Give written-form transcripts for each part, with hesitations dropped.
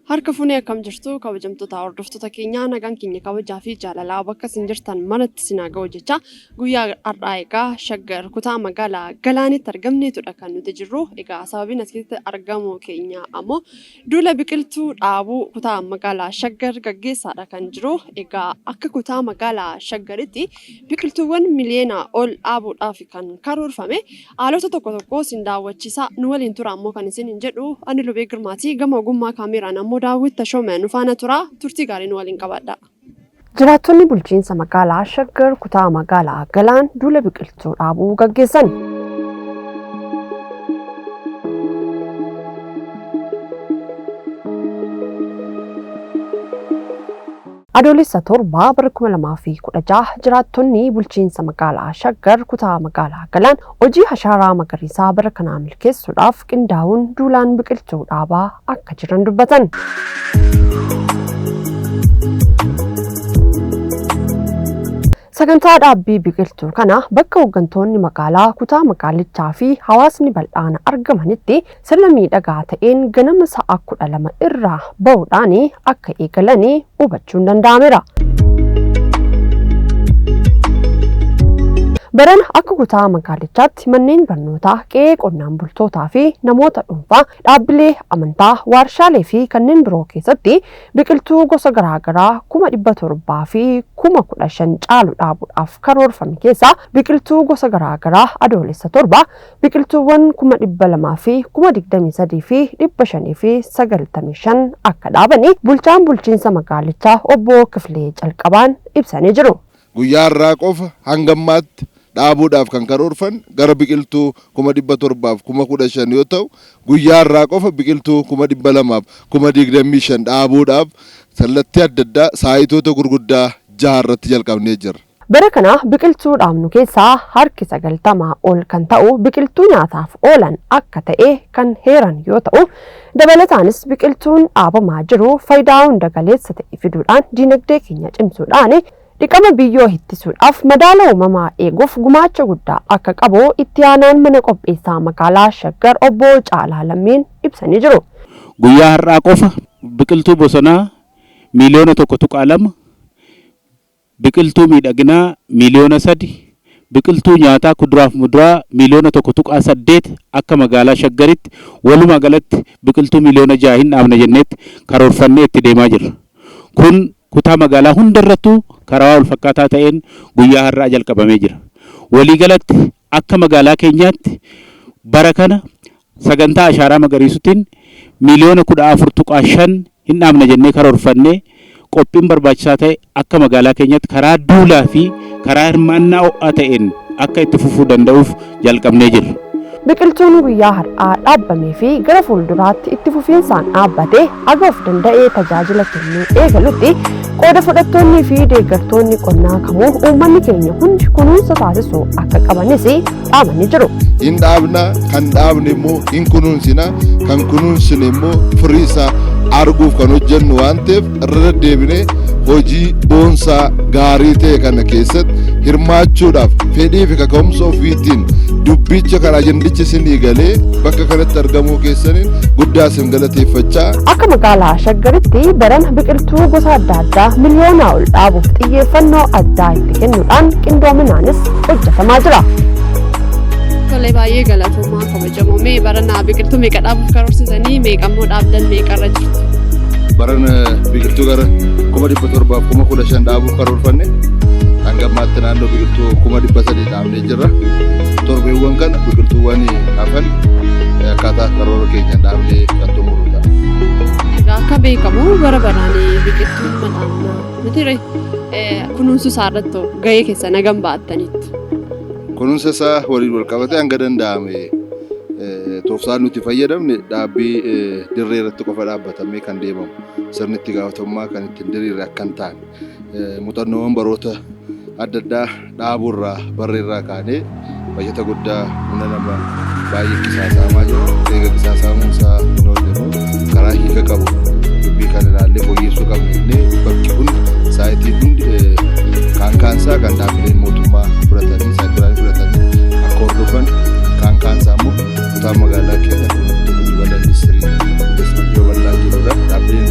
Harka fuunee akkam jirtu kabajamtoota hordoftoota keenyaa, nagaan keenya kabajaa fi jaalalaa bakka isin jirtan maratti isin haa ga'u jecha, guyyaa har'aa egaa Shaggar kutaa magaalaa Galaanitti argamneetudha kan nuti jirru. Egaa sababiin as keessatti argamu keenya ammoo duula biqiltuu dhaabuu kutaa magaalaa Shaggar gaggeessaadha kan jiru. Egaa akka kutaa magaalaa Shaggaritti biqiltuuwwan miliyoonaa ol dhaabuudhaaf kan karoorfame haalota tokko tokko isin daawwachiisa, nu waliin tura ammoo kan isin hin jedhu ani Lubee Girmaati. Gama ogummaa kaameeraan ammoo Daawwit Tashoome nu faana tura. Turtii gaarii nu waliin qabaadha. Jiraattonni bulchiinsa magaalaa Shaggar kutaa magaalaa Galaan duula biqiltuu dhaabuu gaggeessan. Adoolessa 7 bara 2016 jiraattonni bulchiinsa magaalaa Shaggar kutaa magaalaa Galaan hojii ashaaraa magariisaa bara kanaa milkeessuudhaaf qindaa'uun duulaan biqiltuu dhaabaa akka jiran dubbatan. Sagantaa dhaabbii biqiltuu kana bakka hooggantoonni magaalaa kutaa magaalichaa fi hawaasni bal'aan argamanitti sirna miidhagaa ta'een ganama sa'a 12 irraa bahuudhaan akka eegalanii hubachuun danda'ameera. Barana akka kutaa magaalichaatti manneen barnootaa, qe'ee qonnaan bultootaa fi namoota dhuunfaa, dhaabbilee amantaa, waarshaalee fi kanneen biroo keessatti biqiltuu gosa garaagaraa 715,000 caalu dhaabuudhaaf karoorfame keessaa biqiltuu gosa garaagaraa Adoolessa 7 biqiltuuwwan 223,595 akka dhaabanii bulchaan bulchiinsa magaalichaa obbo Kifilee Calqabaan ibsanii jiru. Guyyaa har'aa qofa hanga ammaatti dhaabuudhaaf kan karoorfan gara biqiltuu 715,000 yoo ta'u, guyyaa har'aa qofa biqiltuu 225,000 dhaabuudhaaf kallattii adda addaa saayitoota gurguddaa jaha irratti jalqabnee jirra. Bara kana biqiltuu dhaabnu keessaa harki 90 ol kan ta'u biqiltuu nyaataaf oolan akka ta'e kan heeran yoo ta'u, dabalataanis biqiltuun dhaabamaa jiru faayidaa hunda galeessa ta'e fiduudhaan diinagdee keenya cimsuudhaan dhiqama biyyoo ittisuudhaaf madaala uumamaa eeguuf gumaacha guddaa akka qabu itti aanaan mana qopheessaa magaalaa Shaggar obbo Caalaa Lammiin ibsanii jiru. Guyyaa har'aa qofa biqiltuu bosonaa miiliyoona 1.2, biqiltuu miidhaginaa miiliyoona 3, biqiltuu nyaataa kuduraaf muduraa miiliyoona 1.8 akka magaalaa Shaggaritti walumaa galatti biqiltuu miiliyoona 6 hin dhaabna jenneetti karoorfannee itti deemaa jirra. Kun kutaa magaalaa hundarrattuu karaa wal fakkaataa ta'een guyyaa har'aa jalqabamee jira. Waliigalatti akka magaalaa keenyaatti bara kana sagantaa ashaaraa magariisutiin miiliyoona 14.5 hin dhaabna jennee karoorfannee qophiin barbaachisaa ta'e akka magaalaa keenyaatti karaa duulaa fi karaa hirmaannaa ho'aa ta'een akka itti fufuu danda'uuf jalqabnee jirra. Biqiltuun guyyaa har'aa dhaabamee fi gara fuulduraatti itti fufiinsaan dhaabbatee haga of danda'ee tajaajila kennuu eegalutti qooda fudhattoonnii fi deeggartoonni qonnaa kamuu uummanni keenya hundi kunuunsa taasisuu akka qabanis dhaamanii jiru. Hin dhaabna, kan dhaabne immoo hin kunuunsina, kan kunuunsine immoo firii isaa arguuf kan hojjennu waan ta'eef irra deddeebinee hojii boonsaa gaarii ta'e kana keessatti hirmaachuudhaaf fedhii fi kaka'umsa ofiitiin dubbicha kan ajandichi isinii galee bakka kanatti argamuu keessaniin guddaa isin galateeffachaa. Akka magaalaa Shaggaritti barana biqiltuu gosa adda addaa miliyoonaa ol dhaabuuf xiyyeeffannoo addaa itti kennuudhaan qindoominaanis hojjetamaa jira. Tolee, baay'ee galatoomaa kabajamoo. Mee barana biqiltuu meeqa dhaabuuf karoorsitanii, meeqa immoo dhaabdan, meeqarra jirtu? Barana biqiltuu gara 715,000 dhaabuuf karoorfanne, hanga ammaatti naannoo biqiltuu 300,000 dhaabnee jirra. Torbeewwan kana biqiltuuwwan hafan akkaataa karoora keenyaan dhaabnee kan xumurru ta'a. Egaa akka beekamu bara baraan biqiltuun madhaabna miti ree, kunuunsu isaa irratti gahee keessan hagam ba'attaniittu? Kunuunsa isaa waliin wal qabatee hanga danda'ame tooftaan nuti fayyadamne dhaabbii dirree irratti qofa dhaabbatamee kan deemamu sirni itti gaafatamummaa kan ittiin diriirre akka hin taane muuxannoowwan baroota adda addaa dhaabuurraa barreerraa kaanee bajata guddaa humna nama baay'ee qisaasa'amaa jira. Eega qisaasa'amuun isaa hin oolle immoo karaa hiika qabu dubbii kan ilaallee fooyyessuu qabna jennee bakki hundi, saayitiin hundi, kaan kaansaa kan dhaabbileen mootummaa fudhatanii saayitiraanii fudhatanii akka hordofan, kaan kaansaa immoo kutaa magaalaa keenya kun giddugala industirii investimentii babal'aa jirudha. Dhaabbileen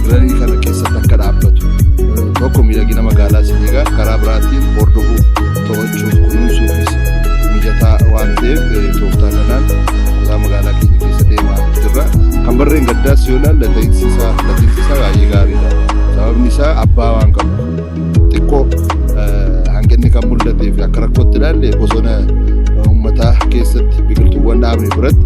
greenery kana keessatti akka dhaabbatu, tokko miidhagina magaalaa si eega, karaa biraatiin hordofuuf, to'achuuf, kunuunsuufis mijataa waan ta'eef tooftaa kanaan kutaa magaalaa keenya keessa deemaa jirra. Kan barreen gaddaas yoo ilaalle latiinsi isaa baay'ee gaariidha. Sababni isaa abbaa waan qabu. Xiqqoo hanqinni kan mul'atee fi akka rakkootti ilaalle bosona uummataa keessatti biqiltuuwwan dhaabne biratti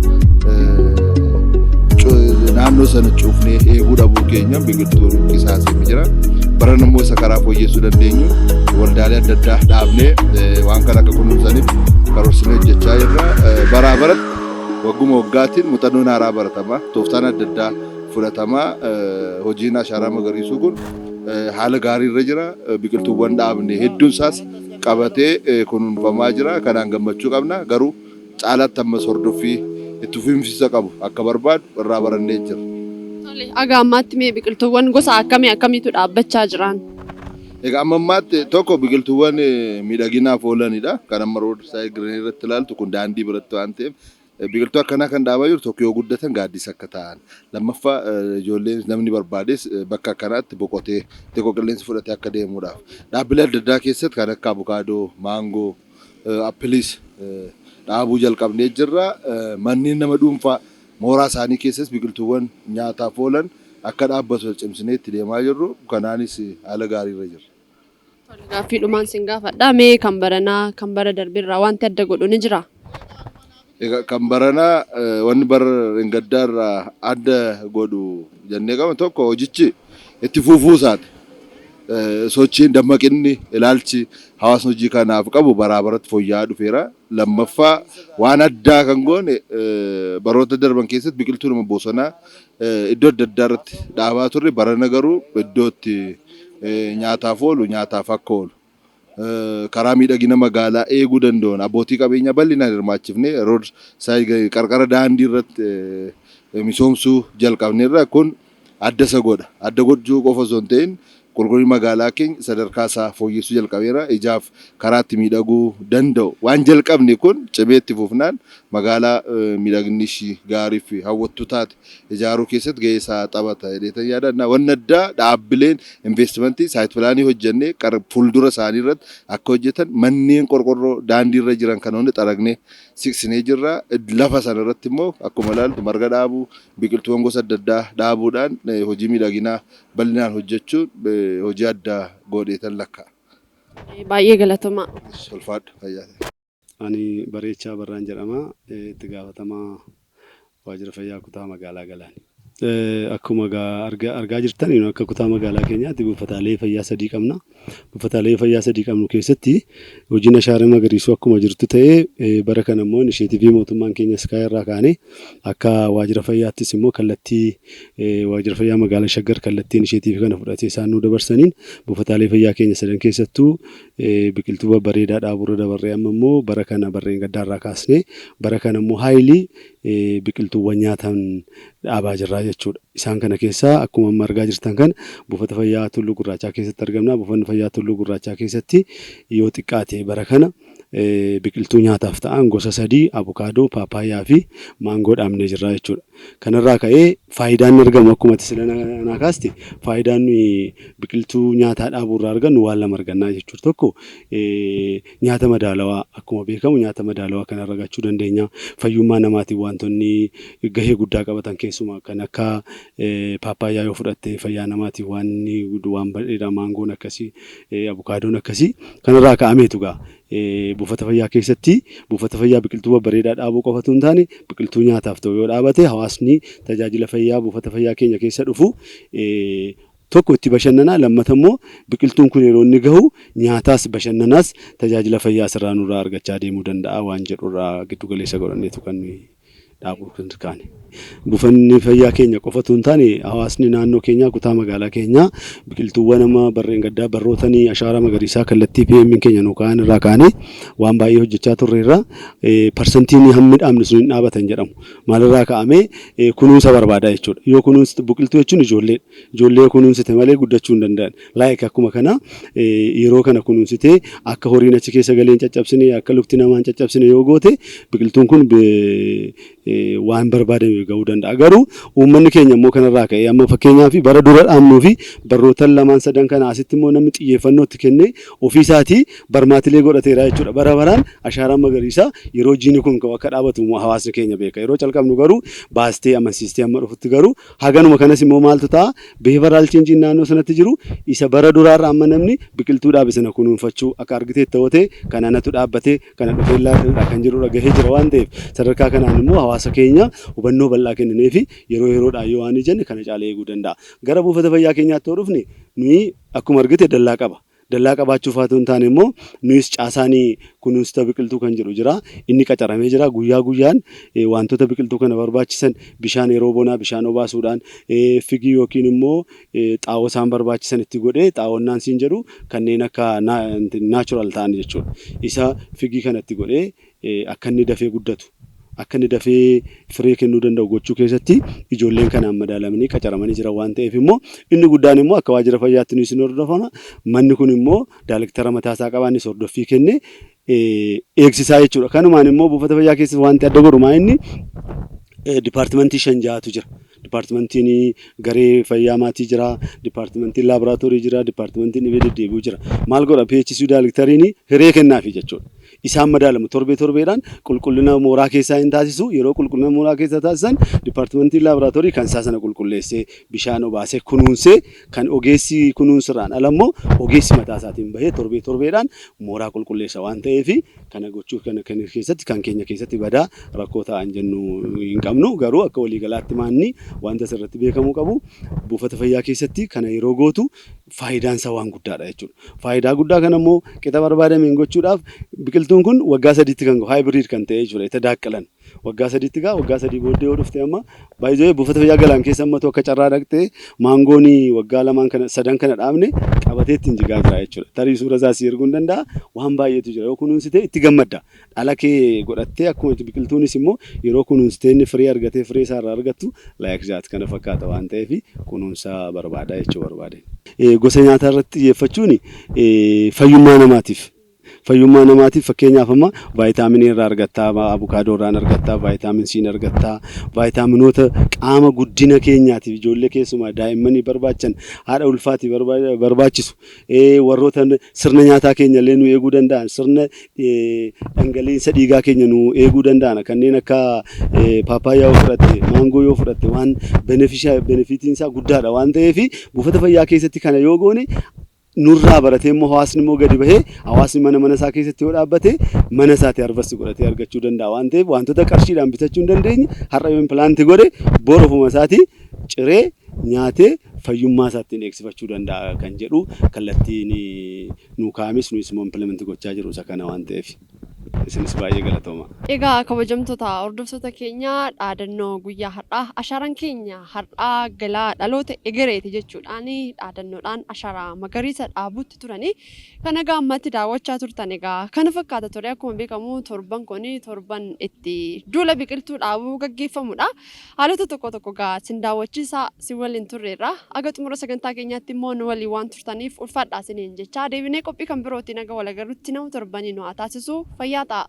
naannoo sana cuufnee eeguu dhabuu keenya biqiltuun qisaasee jira. Baran immoo isa karaa fooyyessuu dandeenyu waldaalee adda addaa dhaabnee waan kana akka kunuunsaniif karoorsinee hojjechaa jirra. Baraa baratti, wagguma waggaatiin muuxannoon haaraa baratama. Tooftaan adda addaa fudhatama. Hojiin ashaaraa magariisuu kun haala gaarii irra jira. Biqiltuuwwan dhaabne hedduun isaas qabatee kunuunfamaa jira. Kanaan gammachuu qabna. Garuu caalaatti ammas hordoffii itti fufiinsa qabu akka barbaadu irraa barannee jira. Tole, haga ammaatti mee biqiltuuwwan gosa akkamii akkamiitu dhaabbachaa jiran? Egaa amma ammaatti tokko biqiltuuwwan miidhaginaaf oolanidha. Kan amma road side greenery irratti ilaaltu kun daandii biratti waan ta'eef, biqiltuu akkanaa kan dhaabaa jiru tokko yoo guddatan gaaddisa akka ta'an, lammaffaa ijoolleen, namni barbaades bakka akkanaatti boqotee xiqqoo qilleensa fudhatee akka deemuudhaaf. Dhaabbilee adda addaa keessatti kan akka abukaadoo, maangoo, appleis dhaabuu jalqabnee jirra. Manneen nama dhuunfaa mooraa isaanii keessas biqiltuuwwan nyaataaf oolan akka dhaabbatu cimsinee itti deemaa jirru. Kanaanis haala gaarii irra jirra. Gaaffii dhumaan sin gaafadha. Mee kan baranaa kan bara darbirraa wanti adda godhu ni jira? Egaa kan baranaa wanni bara gaddaa irraa adda godhu jennee qabna tokko hojichi itti fufuu isaati. Sochiin, dammaqinni, ilaalchi hawaasni hojii kanaaf qabu baraa baratti fooyya'aa dhufeera. Lammaffaa, waan addaa kan goone baroota darban keessatti biqiltuu nama bosonaa iddoo adda addaa irratti dhaabaa turre. Barana garuu iddoo itti nyaataaf oolu nyaataaf akka oolu, karaa miidhagina magaalaa eeguu danda'uun abbootii qabeenyaa bal'inaan hirmaachifnee road qarqara daandii irratti misoomsuu jalqabneerra. Kun adda isa godha. Adda gochuu qofa osoo hin ta'in, qulqullinni magaalaa keenya sadarkaa isaa fooyyessuu jalqabeera. Ijaaf karaa itti miidhaguu danda'u. Waan jalqabne kun cimee itti fufnaan magaalaa miidhaginni ishii gaarii fi hawwattuu taate ijaaruu keessatti gahee isaa taphata jedheetan yaada. Wanni addaa dhaabbileen investimentii site planii hojjennee fuuldura isaanii irratti akka hojjetan, manneen qorqorroo daandii irra jiran kan hundi xaragnee siqsinee jirra. Lafa sana irratti immoo akkuma ilaaltu marga dhaabuu, biqiltuuwwan gosa adda addaa dhaabuudhaan hojii miidhaginaa bal'inaan hojjechuun hojii addaa godheetan lakka'a. Baay'ee galatoomaa. Ulfaadhu, fayyaa ta'e. Ani Bareechaa Barraan jedhama. Itti gaafatamaa waajjira fayyaa kutaa magaalaa Galaani. Akkuma argaa jirtan, akka kutaa magaalaa keenyaatti buufataalee fayyaa sadii qabna. Buufataalee fayyaa sadii qabnu keessatti hojiin ashaaraa magariisuu akkuma jirtu ta'ee, bara kana immoo initiative mootummaan keenya sky irraa kaanee akka waajjira fayyaattis immoo kallattii waajjira fayyaa magaalaa Shaggar kallattii initiative kana fudhatee isaan nu dabarsaniin buufataalee fayyaa keenya sadan keessattuu biqiltuu babbareedaa dhaabuurra dabarree, amma immoo bara kana barreen gaddaarraa kaasnee bara kana immoo haayilii biqiltuuwwan nyaatan dhaabaa jirraa jechuudha. Isaan kana keessaa akkuma amma argaa jirtan kana buufata fayyaa Tulluu Gurraachaa keessatti argamna. Buufanni fayyaa Tulluu Gurraachaa keessatti yoo xiqqaate bara kana biqiltuu nyaataaf ta'an gosa sadii, abukaadoo, paappaayyaa fi maangoo dhaabnee jirra jechuudha. Kanarraa ka'ee faayidaan argamu, akkuma ati sila naa kaaste, faayidaan nuyi biqiltuu nyaataa dhaabuurraa argannu waan lama argannaa jechuudha. Tokko nyaata madaalawaa, akkuma beekamu nyaata madaalawaa kana argachuu dandeenya. Fayyummaa namaatiif wantoonni gahee guddaa qabatan, keessumaa kan akka paappaayyaa yoo fudhatte, fayyaa namaatiif waan baay'eedha. Maangoon akkasii, abukaadoon akkasii. Kanarraa ka'ameetu gaa buufata fayyaa keessatti buufata fayyaa biqiltuu babbareedaa dhaabuu qofatu hin taane, biqiltuu nyaataaf ta'u yoo dhaabate, hawaasni tajaajila fayyaa buufata fayyaa keenya keessa dhufu tokko itti bashannanaa, lammata immoo biqiltuun kun yeroo inni gahu nyaataas, bashannanaas, tajaajila fayyaa asirraa nurraa argachaa deemuu danda'a waan jedhurraa giddu galeessa godhanneetu kan nuyi dhaabuu kan kaane. Buufanni fayyaa keenya qofatu hin taane, hawaasni naannoo keenyaa, kutaa magaalaa keenyaa biqiltuuwwan amma barreen gaddaa barrootanii ashaaraa magariisaa kallattii PM keenya nu kaa'an irraa kaanee waan baay'ee hojjechaa turreerra. Parsantiin hammi dhaabne sun hin dhaabatan jedhamu. Maalirraa ka'amee kunuunsa barbaada jechuudha. Yoo kunuunsi, biqiltuu jechuun ijoolleedha. Ijoollee kunuunsite malee guddachuu hin danda'an. Like akkuma kana yeroo kana kunuunsitee akka horiin achi keessa galee hin caccabsine, akka lukti namaa hin caccabsine yoo goote, biqiltuun kun waan barbaadame gahuu danda'a. Garuu uummanni keenya immoo kanarraa ka'ee amma fakkeenyaaf bara dura dhaabnuu fi barrootan lamaan sadan kana asitti immoo namni xiyyeeffannoo itti kennee ofii isaatii barmaatilee godhateera jechuudha. Bara baraan ashaaraan magariisaa yeroo jiini kun ka'u akka dhaabatu hawaasni keenya beeka. Yeroo calqabnu garuu baastee amansiistee amma dhufutti garuu haganuma kanas immoo maaltu ta'a, behavioral changeiin naannoo sanatti jiru isa bara duraarra amma namni biqiltuu dhaabe sana kunuunfachuu akka argiteetta yoo ta'e, kana natu dhaabbatee kana dhufee ilaaludha kan jedhudha gahee jira waan ta'eef, sadarkaa kanaan immoo hawaasa keenya hubannoo bal'aa kenninee fi yeroo yeroodhaan yoo waan ijenne kana caalee eeguu danda'a. Gara buufata fayyaa keenyaatti yoo dhufne, nuyi akkuma argite dallaa qaba. Dallaa qabaachuuf haa ta'u hin taane immoo nuyis caasaanii kunuunsita biqiltuu kan jedhu jira. Inni qacaramee jira. Guyyaa guyyaan wantoota biqiltuu kana barbaachisan, bishaan yeroo bonaa bishaan obaasuudhaan, figii yookiin immoo xaa'oo isaan barbaachisan itti godhee, xaa'oonnaan siin jedhu kanneen akka natural ta'an jechuudha. Isa figii kana itti godhee akka inni dafee guddatu, akka inni dafee firee kennuu danda'u gochuu keessatti ijoolleen kanaan madaalamanii qacaramanii jiran waan ta'eef, immoo inni guddaan immoo akka waajjira fayyaatti nuyi isin hordofama. Manni kun immoo daalektara mataa isaa qabaa, innis hordoffii kennee eegsisaa jechuudha. Kanumaan immoo buufata fayyaa keessatti wanti adda godhu maa inni dipaartimentii shan ja'atu jira. Dipaartimentiin garee fayyaa maatii jira, dipaartimentiin laaboraatoorii jira, dipaartimentiin dhibee deddeebi'uu jira. Maal godha PHC daalektariin? Hiree kennaafi jechuudha. Isaan madaalamu, torbee torbeedhaan qulqullina mooraa keessaa hin taasisu. Yeroo qulqullina mooraa keessaa taasisan, dipaartimentiin laaboraatoorii kan isaa sana qulqulleessee, bishaan obaasee, kunuunsee, kan ogeessi kunuunsirraan ala immoo ogeessi mataa isaatiin bahee torbee torbeedhaan mooraa qulqulleessa waan ta'eef, kana gochuu kana keessatti kan keenya keessatti badaa rakkoo ta'an jennu hin qabnu. Garuu akka waliigalaatti maanni wanta asirratti beekamuu qabu, buufata fayyaa keessatti kana yeroo gootu faayidaan isaa waan guddaadha jechuudha. Faayidaa guddaa kana immoo qixa barbaadameen gochuudhaaf, biqiltuun kun waggaa 3tti kan gahu, hybrid kan ta'e jechuudha. Itti daaqqalan. Waggaa 3tti gaa, waggaa 3 booddee yoo dhufte, amma baay'ee buufata fayyaa Galaan keessa ammatu akka carraa dhaqxee, maangoon waggaa lamaan kana sadan kana dhaabne qabatee ittiin jigaa jira jechuudha. Tarii suura isaa si erguu hin danda'a. Waan baay'eetu jira. Yoo kunuunsite itti gammadda. Dhala kee godhattee, akkuma biqiltuunis immoo yeroo kunuunsitee inni firii argatee firii isaa irraa argattu, like that kana fakkaata waan ta'eef kunuunsa barbaada jechuu barbaade. Gosa nyaataa irratti xiyyeeffachuun fayyummaa namaatiif, fakkeenyaaf amma vaayitaaminii irraa argattaa, abukaadoo irraan argattaa, vitamin C'n argattaa, vaayitaaminoota qaama guddina keenyaatiif, ijoollee keessumaa daa'immanii barbaachan, haadha ulfaatiif barbaachisu, warroota sirna nyaataa keenya illee nu eeguu danda'an, sirna dhangala'iinsa dhiigaa keenya nu eeguu danda'an, kanneen akka paappaayyaa yoo fudhatte, maangoo yoo fudhatte, waan benefitiin isaa guddaadha waan ta'eef, buufata fayyaa keessatti kana yoo goone, nurraa baratee immoo hawaasni immoo gadi bahee, hawaasni mana mana isaa keessatti yoo dhaabbate, mana isaatti harvest godhatee argachuu danda'a waan ta'eef, wantoota qarshiidhaan bitachuu hin dandeenye har'a yoo implant godhe, bor ofuma isaatii ciree nyaatee fayyummaa isaattiin eegsifachuu danda'a kan jedhu kallattiin nu kaa'ames, nuyis immoo implement gochaa jiru isa kana waan ta'eef, isinis baay'ee galatooma. Egaa kabajamtoota hordoftoota keenya, dhaadannoo guyyaa har'aa "Ashaaraan keenya har'aa galaa dhaloota egereeti" jechuudhaan dhaadannoodhaan ashaaraa magariisa dhaabuutti turanii kan egaa ammatti daawwachaa turtan egaa kana fakkaata ture. Akkuma beekamu torban kun torban itti duula biqiltuu dhaabuu gaggeeffamudha. Haalota tokko tokko egaa sin daawwachiisaa si waliin turreerra. Aga xumura sagantaa keenyaatti immoo nu waliin waan turtaniif ulfaadhaa isiniin jechaa, deebinee qophii kan birootiin aga wal agarrutti nama torbanii nu haa taasisu. Fayyaa ta'a.